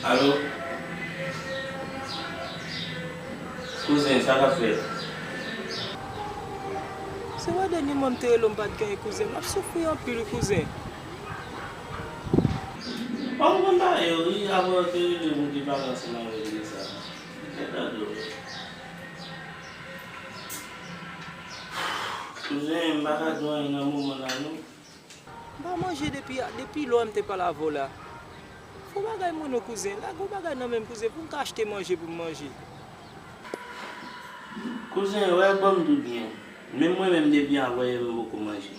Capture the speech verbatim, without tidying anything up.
Alo? Kouzen, sa k ap fèt? Se pa dènyèman m te rele w, m pa t genyen, kouzen. M ap soufri anpil, kouzen. Bon, m konn bagay yo, wi, apre w te rele m, m te pale ansanm avèk Lisa. Mwen tande w. Kouzen, m pa ka di w anyen nan moman la, non. M pa manje depi, depi lè m te pale avè w la. Fè w bagay mwen non, kouzen. Lage yon bagay nan men m, kouzen, pou m ka achte manje pou m manje. Kouzen, wè, ban m di w byen. Menm mwen menm, depi avanyè m poko manje.